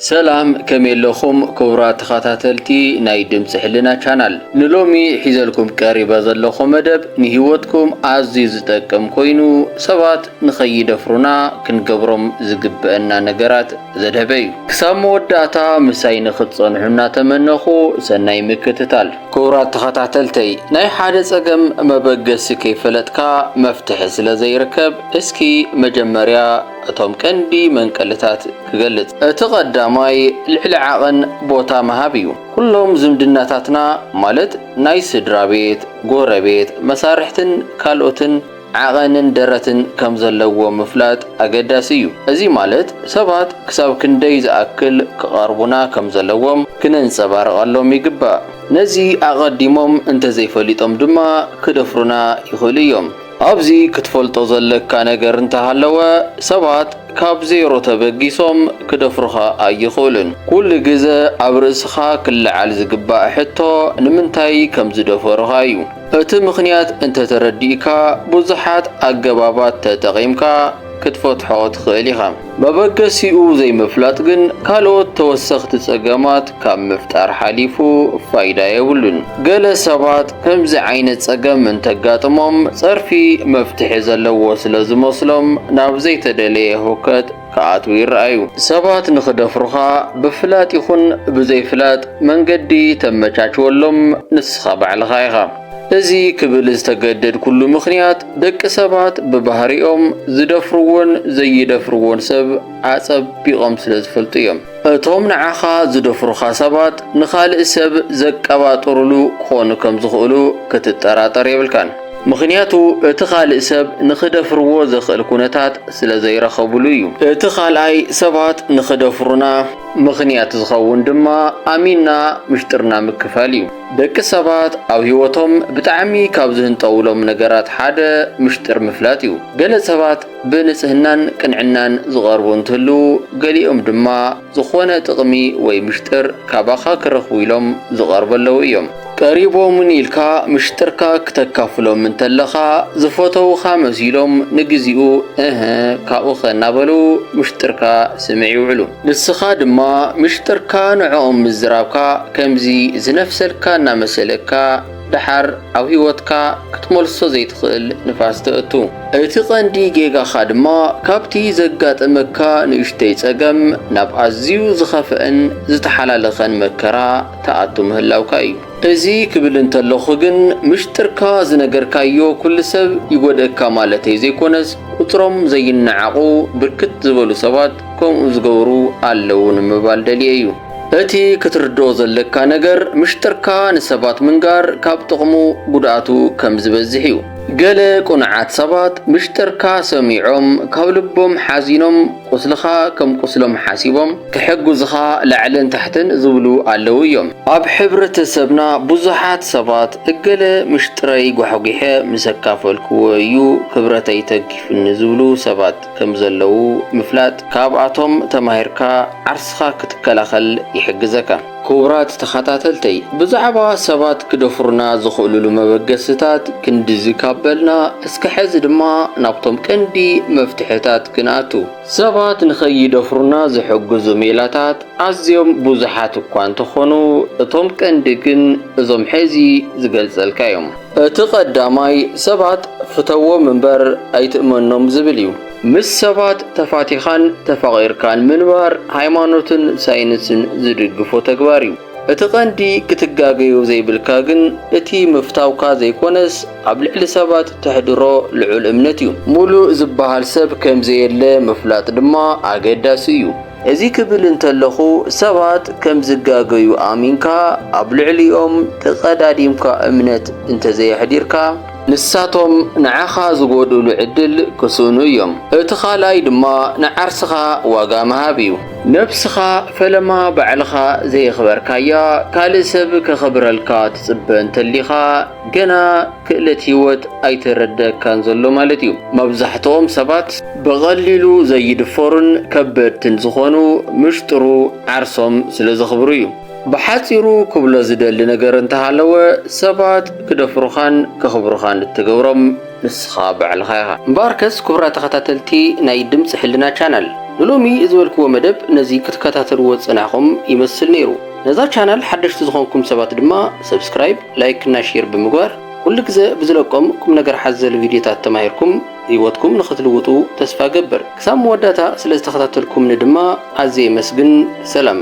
ሰላም፣ ከመይ ኣለኹም ክቡራት ተኸታተልቲ ናይ ድምፂ ሕልና ቻናል? ንሎሚ ሒዘልኩም ቀሪበ ዘለኹ መደብ ንህይወትኩም ኣዝዩ ዝጠቅም ኮይኑ፣ ሰባት ንኸይደፍሩና ክንገብሮም ዝግበአና ነገራት ዘድሀበ እዩ። ክሳብ መወዳእታ ምሳይ ንኽትጸንሑ እናተመነኹ፣ ሰናይ ምክትታል። ክቡራት ተኸታተልተይ፣ ናይ ሓደ ጸገም መበገሲ ከይፈለጥካ መፍትሒ ስለ ዘይርከብ፣ እስኪ መጀመርያ እቶም ቀንዲ መንቀልታት ክገልጽ። እቲ ቀዳማይ ልዕሊ ዓቐን ቦታ ምሃብ እዩ። ኩሎም ዝምድናታትና፣ ማለት ናይ ስድራ ቤት፣ ጎረቤት፣ መሳርሕትን ካልኦትን ዓቐንን ደረትን ከም ዘለዎ ምፍላጥ ኣገዳሲ እዩ። እዚ ማለት ሰባት ክሳብ ክንደይ ዝኣክል ክቐርቡና ከም ዘለዎም ክነንጸባርቐሎም ይግባእ። ነዚ ኣቐዲሞም እንተዘይፈሊጦም ድማ ክደፍሩና ይኽእሉ እዮም። ኣብዚ ክትፈልጦ ዘለካ ነገር እንተሃለወ፣ ሰባት ካብ ዜሮ ተበጊሶም ክደፍሩኻ ኣይኽእሉን። ኩሉ ግዘ ኣብ ርእስኻ ክለዓል ዝግባእ ሕቶ ንምንታይ ከም ዝደፈሩኻ እዩ። እቲ ምኽንያት እንተተረዲእካ ብዙሓት ኣገባባት ተጠቒምካ ክትፈትሖ ትኽእል ኢኻ። መበገሲኡ ዘይምፍላጥ ግን ካልኦት ተወሰኽቲ ጸገማት ካብ ምፍጣር ሓሊፉ ፋይዳ የብሉን። ገለ ሰባት ከምዚ ዓይነት ጸገም እንተጋጥሞም ጸርፊ መፍትሒ ዘለዎ ስለ ዝመስሎም ናብ ዘይተደለየ ህውከት ክኣትዉ ይረኣዩ። ሰባት ንኽደፍሩኻ ብፍላጥ ይኹን ብዘይፍላጥ መንገዲ ተመቻችወሎም ንስኻ ባዕልኻ ኢኻ። እዚ ክብል ዝተገደድኩሉ ምኽንያት ደቂ ሰባት ብባህሪኦም ዝደፍርዎን ዘይደፍርዎን ሰብ ኣጸቢቖም ስለ ዝፈልጡ እዮም። እቶም ንዓኻ ዝደፍሩኻ ሰባት ንኻልእ ሰብ ዘቀባጥሩሉ ክኾኑ ከም ዝኽእሉ ክትጠራጠር የብልካን። ምኽንያቱ እቲ ካልእ ሰብ ንኽደፍርዎ ዘኽእል ኩነታት ስለ ዘይረኸብሉ እዩ። እቲ ካልኣይ ሰባት ንኽደፍሩና ምኽንያት ዝኸውን ድማ ኣሚንና ምሽጥርና ምክፋል እዩ። ደቂ ሰባት ኣብ ህይወቶም ብጣዕሚ ካብ ዝህንጠውሎም ነገራት ሓደ ምሽጥር ምፍላጥ እዩ። ገለ ሰባት ብንጽህናን ቅንዕናን ዝቐርቡ እንትህልዉ፣ ገሊኦም ድማ ዝኾነ ጥቕሚ ወይ ምሽጥር ካባኻ ክረኽቡ ኢሎም ዝቐርቡ ኣለዉ እዮም። ቀሪቦምን ኢልካ ምሽጥርካ ክተካፍሎም እንተለኻ፣ ዝፈተዉኻ መሲሎም ንግዚኡ እህ ካብኡኸ እናበሉ ምሽጥርካ ስምዕ ይውዕሉ። ንስኻ ድማ ምሽጥርካ ንዕኦም ምዝራብካ ከምዚ ዝነፍሰልካ እናመሰለካ፣ ደሓር ኣብ ህይወትካ ክትመልሶ ዘይትኽእል ንፋስ ተእቱ። እቲ ቀንዲ ጌጋኻ ድማ ካብቲ ዘጋጠመካ ንእሽተይ ጸገም ናብ ኣዝዩ ዝኸፍአን ዝተሓላለኸን መከራ ትኣቱ ምህላውካ እዩ። እዚ ክብል እንተለኹ ግን፣ ምሽጥርካ ዝነገርካዮ ኩሉ ሰብ ይጎድኣካ ማለተይ ዘይኮነስ፣ ቁጽሮም ዘይነዓቑ ብርክት ዝበሉ ሰባት ከምኡ ዝገብሩ ኣለዉ ንምባል ደልየ እዩ። እቲ ክትርድኦ ዘለካ ነገር፣ ምሽጥርካ ንሰባት ምንጋር ካብ ጥቕሙ ጉድኣቱ ከም ዝበዝሕ እዩ። ገለ ቅኑዓት ሰባት ምሽጥርካ ሰሚዖም ካብ ልቦም ሓዚኖም፣ ቁስልኻ ከም ቁስሎም ሓሲቦም ክሕግዙኻ ላዕልን ታሕትን ዝብሉ ኣለዉ እዮም። ኣብ ሕብረተሰብና ብዙሓት ሰባት እገለ ምሽጥረይ ጓሕጒሐ ምስ ኣካፈልክዎ እዩ ክብረተይ ተንኪፉኒ ዝብሉ ሰባት ከም ዘለዉ ምፍላጥ፣ ካብኣቶም ተማሂርካ ዓርስኻ ክትከላኸል ይሕግዘካ። ክቡራት ተኸታተልተይ፣ ብዛዕባ ሰባት ክደፍሩና ዝኽእሉሉ መበገስታት ክንድዚ ካብ በልና፣ እስከ ሕዚ ድማ ናብቶም ቀንዲ መፍትሕታት ክንኣቱ። ሰባት ንኸይደፍሩና ዝሕግዙ ሜላታት ኣዝዮም ብዙሓት እኳ እንተኾኑ፣ እቶም ቀንዲ ግን እዞም ሕዚ ዝገልጸልካ እዮም። እቲ ቀዳማይ፣ ሰባት ፍተዎም እምበር ኣይትእመኖም ዝብል እዩ። ምስ ሰባት ተፋቲኻን ተፋቒርካን ምንባር ሃይማኖትን ሳይንስን ዝድግፎ ተግባር እዩ። እቲ ቀንዲ ክትጋገዮ ዘይብልካ ግን እቲ ምፍታውካ ዘይኮነስ ኣብ ልዕሊ ሰባት ተሕድሮ ልዑል እምነት እዩ። ሙሉእ ዝበሃል ሰብ ከም ዘየለ ምፍላጥ ድማ ኣገዳሲ እዩ። እዚ ክብል እንተለኹ ሰባት ከም ዝጋገዩ ኣሚንካ ኣብ ልዕሊኦም ተቐዳዲምካ እምነት እንተዘየሕዲርካ ንሳቶም ንዓኻ ዝጎድእሉ ዕድል ክስእኑ እዮም። እቲ ካልኣይ ድማ ንዓርስኻ ዋጋ ምሃብ እዩ። ነብስኻ ፈለማ ባዕልኻ ዘየኽበርካያ ካልእ ሰብ ከኽብረልካ ትጽበ እንተሊኻ ገና ክእለት ህይወት ኣይተረደእካን ዘሎ ማለት እዩ። መብዛሕትኦም ሰባት ብቐሊሉ ዘይድፈሩን ከበድትን ዝኾኑ ምሽጥሩ ዓርሶም ስለ ዘኽብሩ እዩ። ብሓጺሩ ክብሎ ዝደሊ ነገር እንተሃለወ፣ ሰባት ክደፍሩኻን ከኽብሩኻን እትገብሮም ንስኻ ባዕልኻ ኢኻ። እምበኣርከስ ክቡራት ተኸታተልቲ ናይ ድምፂ ሕልና ቻናል፣ ንሎሚ ዝበልክዎ መደብ ነዚ ክትከታተልዎ ዝጸናሕኹም ይመስል ነይሩ። ነዛ ቻናል ሓደሽቲ ዝኾንኩም ሰባት ድማ ሰብስክራይብ፣ ላይክ እና ሼር ብምግባር ኩሉ ግዘ ብዝለቆም ቁም ነገር ሓዘል ቪድዮታት ተማሂርኩም ህይወትኩም ንኽትልውጡ ተስፋ ገብር። ክሳብ መወዳእታ ስለ ዝተኸታተልኩምኒ ድማ ኣዝየ የመስግን። ሰላም።